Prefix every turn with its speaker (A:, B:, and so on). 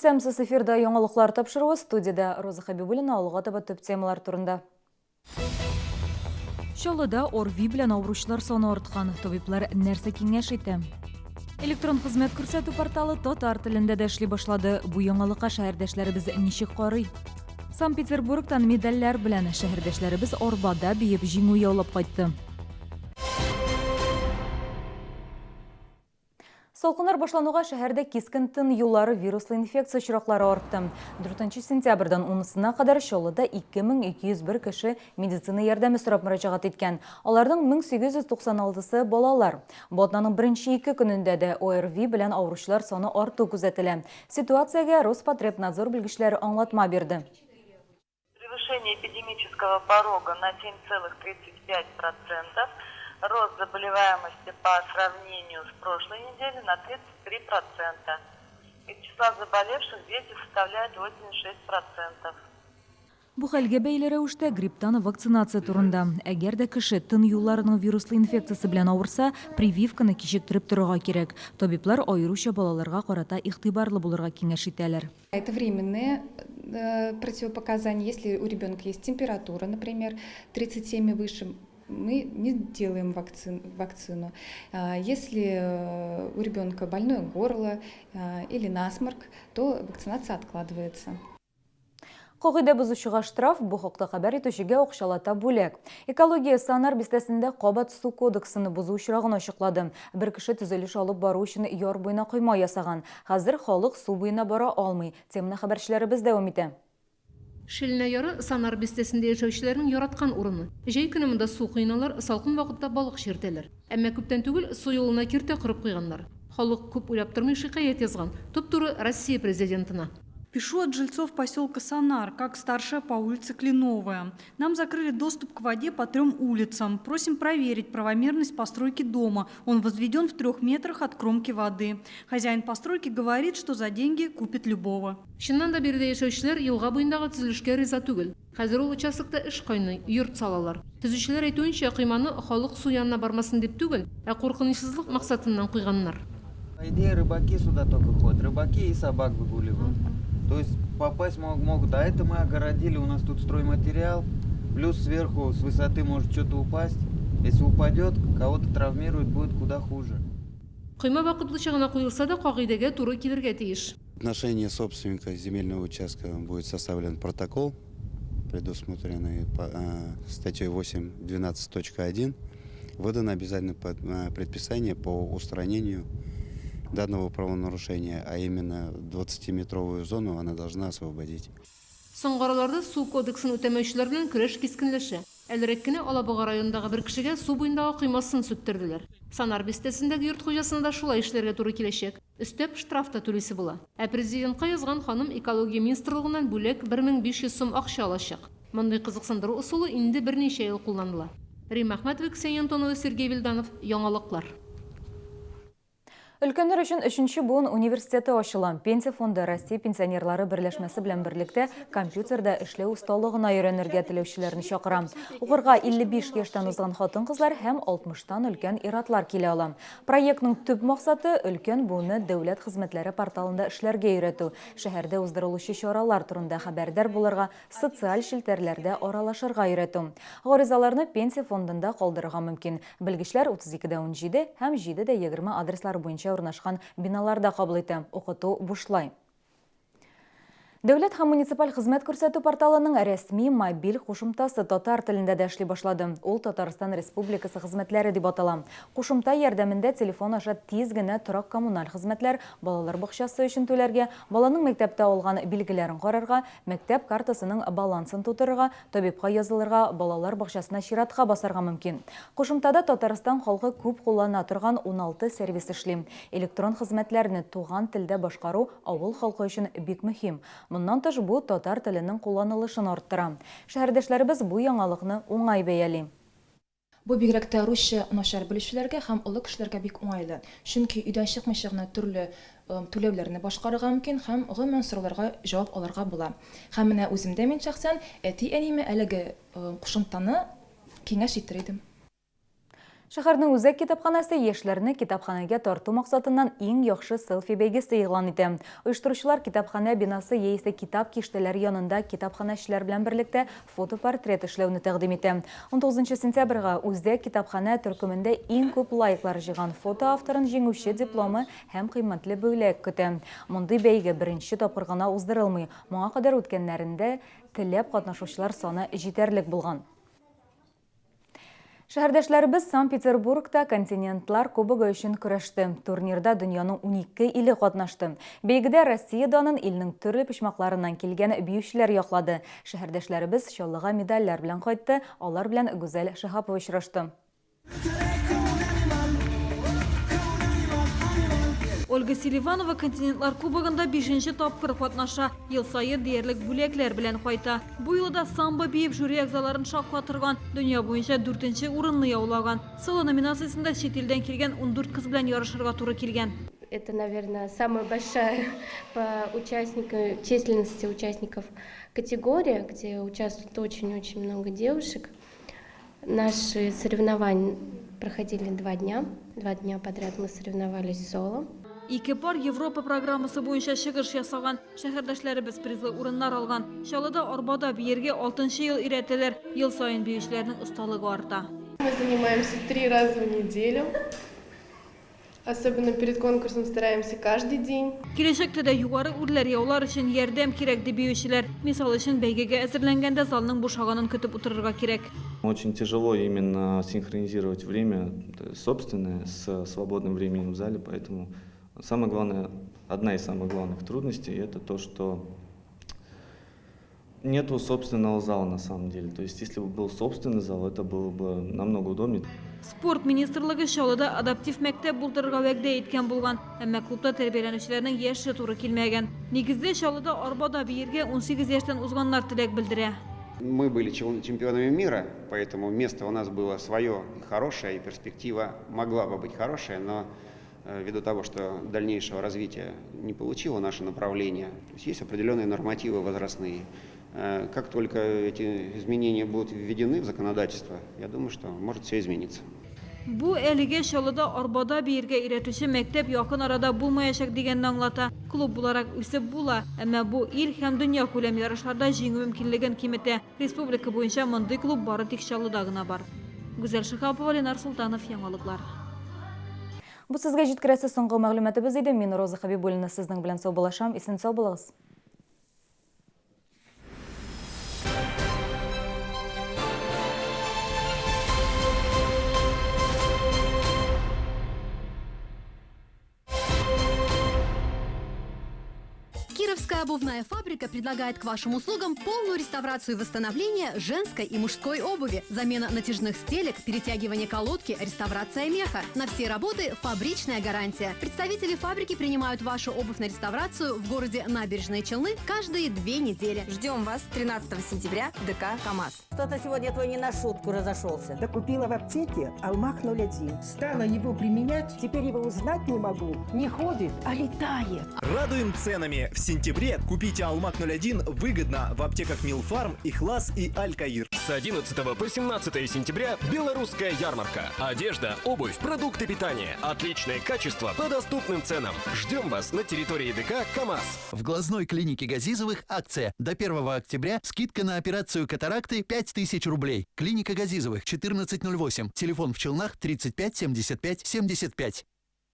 A: Исәнмесез, эфирда яңалыклар тапшыруы, студиядә Роза Хәбибуллина, алга таба төп темалар турында. Чаллыда ОРВИ белән авыручылар саны арткан. Табиблар нәрсә киңәш итә? Электрон хезмәт күрсәтү порталы татар телендә дә эшли башлады. Бу яңалыкка шәһәрдәшләребез ничек карый? Санкт-Петербургтан медальләр белән шәһәрдәшләребез арбада биеп җиңү яулап кайтты. Салкыннар башлануга шәһәрдә кискен тын юллары вируслы инфекция очраклары артты. 4 сентябрьдән 10-сына кадәр Чаллыда 2201 кеше медицина ярдәме сорап мөрәҗәгать иткән. Аларның 1896-сы балалар. Бу атнаның беренче ике көнендә дә ОРВИ белән авыручылар саны арту күзәтелә. Ситуациягә Роспотребнадзор белгечләре аңлатма бирде.
B: Превышение эпидемического порога на 7,35%, рост заболеваемости по сравнению с прошлой неделей на 33%. Из числа заболевших дети составляют 86%.
A: Бу хәлгә бәйле рәвештә грипптан вакцинация турында. Әгәр дә кеше тын юлларының вируслы инфекциясе белән авырса, прививканы кичектереп торырга кирәк. Табиблар аеруча балаларга карата игътибарлы булырга киңәш итәләр.
C: Это временные э, противопоказания. Если у ребенка есть температура, например, 37 и выше, мы не делаем вакцин, вакцину. Если э, у ребенка больное горло э, или насморк, то вакцинация откладывается.
A: Кагыйдә бозучыга штраф, бу хакта хәбәр итүчегә акчалата бүләк. Экология Санар бистәсендә кабат су кодексын бозу очрагын ачыклады. Бер кеше төзелеш алып бару өчен яр буена койма ясаган. Хәзер халык су буена бара алмый. Теманы хәбәрчеләребез дәвам итә.
D: Шилнә яры, Санар бистәсендә яшәүчеләрнең яраткан урыны. Җәй көне монда су коеналар, салкын вакытта балык чиртәләр. Әмма күптән түгел су юлына киртә корып куйганнар. Халык күп уйлап тормый шикаять язган, туп-туры Россия Президентына.
E: Пишу от жильцов поселка Санар, как старшая по улице Кленовая. Нам закрыли доступ к воде по трем улицам. Просим проверить правомерность постройки дома. Он возведен в трех метрах от кромки воды. Хозяин постройки говорит, что за деньги купит любого.
D: Чыннан да биредә яшәүчеләр елга буендагы төзелешкә риза түгел. Хәзер ул участокта эш кайный, йорт салалар. Төзүчеләр әйтүенчә, койманы халык су янына бармасын дип түгел, ә куркынычсызлык максатыннан куйганнар.
F: По идее, рыбаки сюда только ходят. Рыбаки и собак выгуливают. То есть попасть могут. А это мы огородили, у нас тут стройматериал. Плюс сверху, с высоты может что-то упасть. Если упадет, кого-то травмирует, будет куда хуже.
D: Койма вакытлыча гына куелса да, кагыйдәгә туры килергә тиеш.
G: В отношении собственника земельного участка будет составлен протокол, предусмотренный по э, статьей 8.12.1. Выдано обязательное э, предписание по устранению данного правонарушения, а именно 20-метровую зону она должна освободить.
D: Соңгы араларда су кодексын үтәмәүчеләр белән көрәш кискенләшә. Әлерәк кенә Алабуга районындагы бер кешегә су буендагы коймасын сүттерделәр. Санар бистәсендәге йорт хуҗасына да шулай эшләргә туры киләчәк. Өстәп, штраф та түлисе була. Ә Президентка язган ханым Экология министрлыгыннан бүләк 1500 сум акча алачак. Мондый кызыксындыру ысулы инде берничә ел кулланыла. Римма Әхмәтова, Ксения Антонова, Сергей Вильданов, Яңалыклар.
A: Өлкәннәр өчен өченче буын университеты ачыла. Пенсия фонды Россия пенсионерлары берләшмәсе белән берлектә компьютерда эшләү осталыгына өйрәнергә теләүчеләрне чакыра. Укырга 55 яшьтән узган хатын-кызлар һәм 60 тан өлкән ир-атлар килә ала. Проектның төп максаты, өлкән буынны дәүләт хезмәтләре порталында эшләргә өйрәтү, шәһәрдә уздырылучы чаралар турында хәбәрдар булырга, социаль челтәрләрдә аралашырга өйрәтү. Гаризаларны Пенсия фондында калдырырга мөмкин. Белгечләр 32 дә 17 һәм 7 дә 20 адреслары буенча урнашкан биналарда кабул итә. Укыту бушлай. Дәүләт һәм муниципаль хезмәт күрсәтү порталының рәсми мобиль кушымтасы татар телендә дә эшли башлады. Ул Татарстан Республикасы хезмәтләре дип атала. Кушымта ярдәмендә телефон аша тиз генә торак-коммуналь хезмәтләр, балалар бакчасы өчен түләргә, баланың мәктәптә алган билгеләрен карарга, мәктәп картасының балансын тутырырга, табибка язылырга, балалар бакчасына чиратка басарга мөмкин. Кушымтада Татарстан халкы күп куллана торган 16 сервис эшли. Электрон хезмәтләрне туган телдә башкару Авыл халкы өчен бик мөһим. Моннан тыш, бу татар теленең кулланылышын арттыра. Шәһәрдәшләребез бу яңалыкны уңай бәяли.
H: Бу бигрәк тә русча начар белүчеләргә һәм олы кешеләргә бик уңайлы. Чөнки өйдән чыкмыйча гына төрле түләүләрне башкарырга мөмкин һәм гомумән сорауларга җавап алырга була. Һәм менә үзем дә мин шәхсән әти-әниемә әлеге кушымтаны киңәш итер идем.
A: Шәһәрнең үзәк китапханәсе яшьләрне китапханәгә тарту максатыннан иң яхшы селфи бәйгесе игълан итә. Оештыручылар китапханә бинасы яисә китап киштәләре янында китапханәчеләр белән берлектә фотопортрет эшләүне тәкъдим итә. 19 сентябрьгә үзәк китапханә төркемендә иң күп лайклар җыйган фото авторын җиңүче дипломы һәм кыйммәтле бүләк көтә. Мондый бәйге беренче тапкыр гына уздырылмый. Моңа кадәр үткәннәрендә теләп катнашучылар саны җитәрлек булган. Шәһәрдәшләребез Санкт-Петербургта континентлар кубогы өчен көрәште. Турнирда дөньяның 12 иле катнашты. Бәйгедә Россия данын илнең төрле почмакларыннан килгән биючеләр яклады. Шәһәрдәшләребез Чаллыга медальләр белән кайтты, алар белән Гүзәл Шиһапова очрашты.
I: Ольга Селиванова континентлар кубогында бишенче тапкыр катнаша. Ел саен диярлек бүләкләр белән кайта. Бу юлы да самбо биеп жюри әгъзаларын шаккатырган, дөнья буенча дүртенче урынны яулаган. Соло номинациясендә чит илдән килгән 14 кыз белән ярышырга туры килгән.
J: Это, наверное, самая большая по участникам, численности участников категория, где участвует очень-очень много девушек. Наши соревнования проходили два дня. Два дня подряд мы соревновались соло.
I: Ике пар Европа программасы буенча чыгыш ясаган. Шәһәрдәшләребез призлы урыннар алган. Чаллыда арбада биергә алтынчы ел өйрәтәләр. Ел саен биючеләрнең осталыгы арта.
K: Мы занимаемся три раза в неделю. Особенно перед конкурсом стараемся каждый день.
I: Киләчәктә дә югары үрләр яулар өчен ярдәм кирәк, ди биючеләр. Мисал өчен, бәйгегә әзерләнгәндә залның бушаганын көтеп утырырга кирәк.
L: Очень тяжело именно синхронизировать время собственное с свободным временем в зале, поэтому самое главное, одна из самых главных трудностей это то, что нету собственного зала на самом деле. То есть если бы был собственный зал, это было бы намного удобнее.
I: Спорт министрлыгы Чаллыда адаптив мәктәп булдырырга вәгъдә иткән булган, әмма клубта тәрбияләнүчеләрнең яше туры килмәгән. Нигездә Чаллыда арбада биергә 18 яшьтән узганнар теләк белдерә.
M: Мы были чемпионами мира, поэтому место у нас было свое и хорошее, и перспектива могла бы быть хорошая, но ввиду того, что дальнейшего развития не получило наше направление, то есть есть определенные нормативы возрастные. Как только эти изменения будут введены в законодательство, я думаю, что может все измениться.
I: Бу әлегә Чаллыда арбада биергә өйрәтүче мәктәп якын арада булмаячак дигәнне аңлата. Клуб буларак үсеп була, әмма бу ил һәм дөньякүләм ярышларда җиңү мөмкинлеген киметә. Республика буенча мондый клуб бары тик Чаллыда гына бар. Гүзәл Шиһапова, Ленар Солтанов, Яңалыклар.
A: Бу сезгә җиткерәсе соңгы мәгълүматыбыз иде. Мин Роза Хәбибуллина сезнең белән саубуллашам. Исән-сау булыгыз.
N: Кировская обувная фабрика предлагает к вашим услугам полную реставрацию и восстановление женской и мужской обуви, замена натяжных стелек, перетягивание колодки, реставрация меха. На все работы фабричная гарантия. Представители фабрики принимают вашу обувь на реставрацию в городе Набережные Челны каждые две недели.
O: Ждем вас 13 сентября в ДК «КамАЗ».
P: Что-то сегодня твой не на шутку разошелся.
Q: Да купила в аптеке Алмах 01. Стала его применять, теперь его узнать не могу. Не ходит, а летает.
R: Радуем ценами. В сентябре купите Алмак 01 выгодно в аптеках Милфарм, Ихлас и Алькаир.
S: С 11 по 17 сентября белорусская ярмарка. Одежда, обувь, продукты питания. Отличное качество по доступным ценам. Ждем вас на территории ДК КАМАЗ.
T: В глазной клинике Газизовых акция. До 1 октября скидка на операцию катаракты 5000 рублей. Клиника Газизовых 1408. Телефон в Челнах 35 75 75.